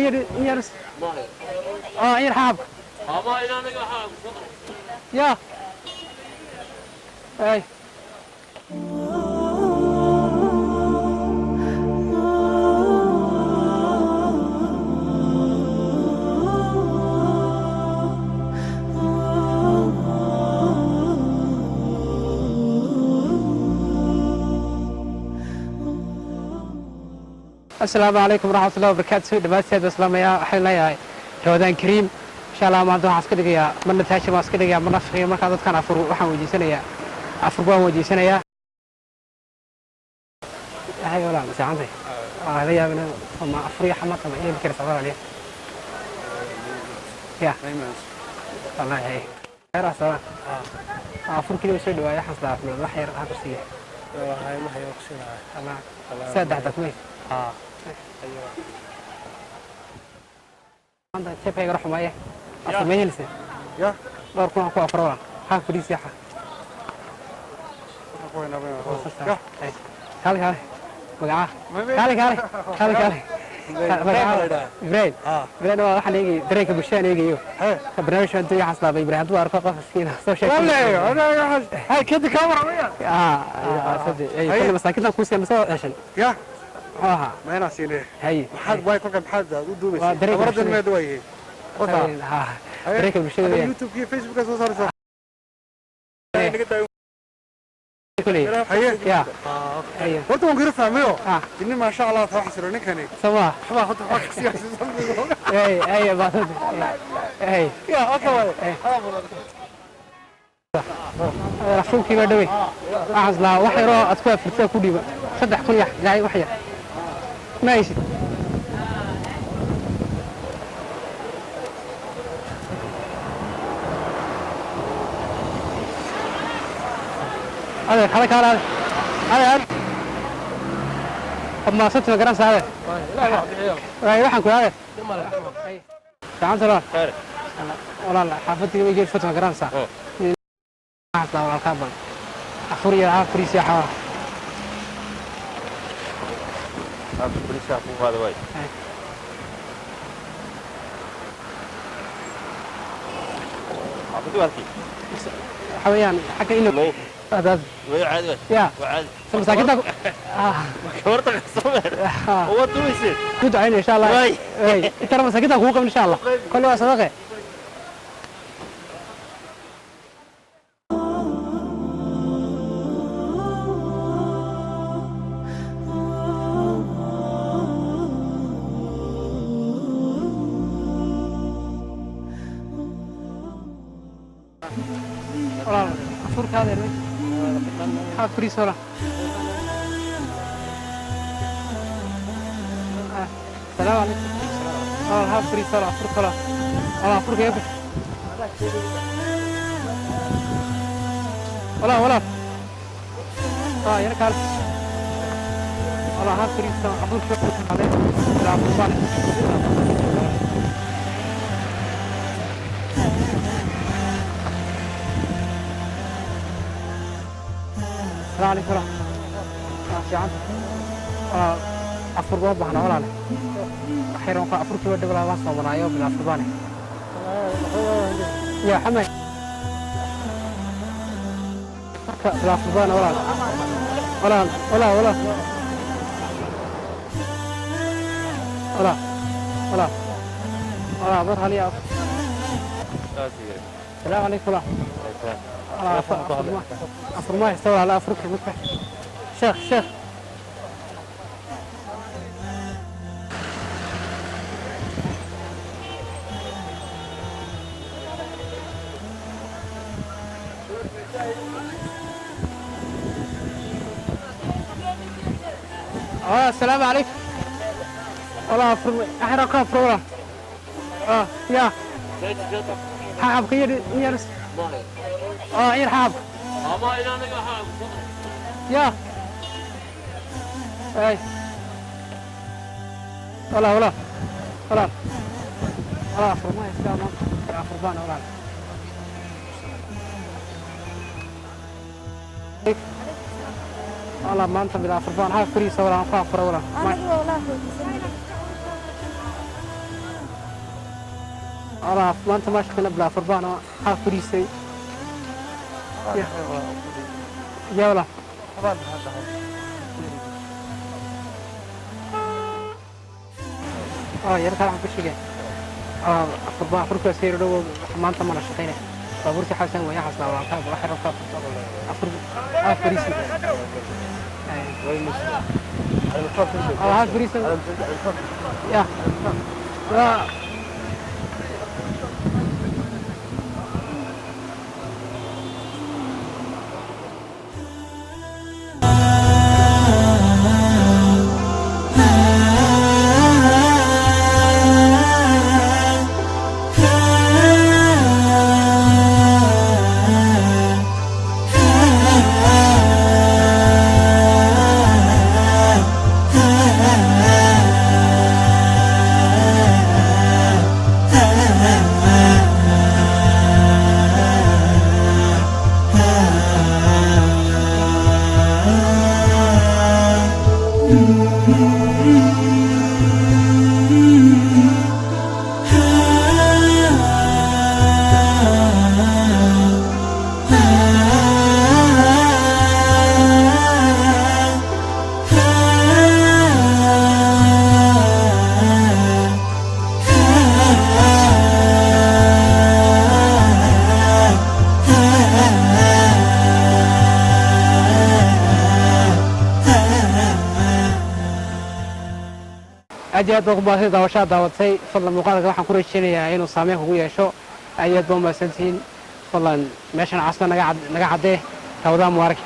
Yar yar xaabka. Ya. Ay. Asalaamu calaykum waraxmatullahi wabarakaatu. Dhammaanteed baan salaamayaa. Waxaan leeyahay Ramadaan kariim, insha Allah. Maanta waxaan iska dhigayaa marna taajir baan iska dhigayaa, marna faqiir. Markaa dadkan afur waxaan weydiisanayaa, afur baan weydiisanayaa. Hay walaal, seexantay? Waa la yaabina ma afur iyo xamad ama inay karaysaa walaal? Ya wallahi, hay khayr asala. Afur keliya soo dhawaaya, waxaan isla wax yar ha ku siiya. Saddex dakmay maanta jeebkayga ruxumaya. Afur ma helise? Ya. Dhowr kun aan ku afuro walaal. Haa, fadhiisi yaxa. Kaale, kaale, magaca? Kaale, kaale, kaale, kaale, magaca? Ibrahim. Ibrahim waa waxaan eegay dareenka bulshadaan eegayo barnaamij baan doonaya. Waxaan islaamay Ibrahim hadduu arko qof miskiin ah soo sheeg. Kulli masaakintan kuu siya masoo heshan? Ya. Muxuu ahaa? Ma inaa siinay? Haye. Maxaad waay kolka maxaad u Waa duubaysay? dareenka Kamarada bulshada. meed waaye. Ha, dareenka bulshada weeyaan. YouTube iyo Facebook soo saaraysaa. Kuley. Haye. Ya, haye. Horta waan kira fahmayo. Ah. Inni maasha Allah taa xasiro ninkani. Sama. Waxba horta wax ka sii xasuusan. Ay ay, baasad ay. Ya, okay waay. Rasuulkii baa dhawey. Waxaan islahaa wax yaroo aad ku afurtaa ku dhiiba, 3000 yax ilaahay wax yar ma haysid. Adeer, kale kaale, adeer, adeer, waad mahadsantay, ma garanaysaa adeer? Waay, waxaan ku adeer gacanta walaal. Walaal, xaafadii ma geed fatma garanaysaa? Waxaan islahaa walaalkaa bal afur iyo haa furiisi xawaa. Waxa weeyaan xagga in adaad ya masaakinta ku ducayna insha Allah. Ay, intana masaakinta kugu qabin insha Allah. Kolle waa sadaqe. Walaal, afurkaada ermay maxaa furiis walaal. السلام عليكم. ها فريس walaal, afurka walaal. Walaal, afurka iga bix walaal. Walaal, yara kaal walaal. Haa furiis, afurka afur baan. السلام عليكم walaal. Fiican walaal. Afur baa baahna walaale. Waxay rabaan afurkii waa dhib walaal. Waan soomanaayo, bil afur baane ya xamay bil afur baane walaal, walaal, walaal, walaal, walaal, walaal, walaal, bar haliya. السلام عليكم walaal. Walaal, afur ma haysta walaal. Afurka marka sheekh, sheekh. السلام عليكم والله. افر احنا كفر والله. يا حاب خير يرس ير حاب يا اي والله، والله، والله، والله. افر ما يستاهل يا افربان والله. والله maanta bila afurbaan. Haa, furiisa walaal, aan ku afuro walaal. Aniga walaal weydiisanay. Walaal, maanta maa shaqeyna bilaa furbaan oo haaf fariisay. Yaa walaal. Oo yarka waxaan ku sheegay. Furbaan furka sii dhow maanta mana shaqeyna. Baabuurta xasan way xasla walaalka waxa rabtaa afur haaf fariisay. Haaf fariisay. Ya. Ya. Aad iyo aad baa ku mahadsan daawashaha daawatay. Fadlan muuqaalka waxaan ku rajeynayaa inuu saameyn kugu yeesho. Aad iyo aad baa umahadsantihiin. Fadlan meeshan casna naga caddee. Ramadaan mubaarak.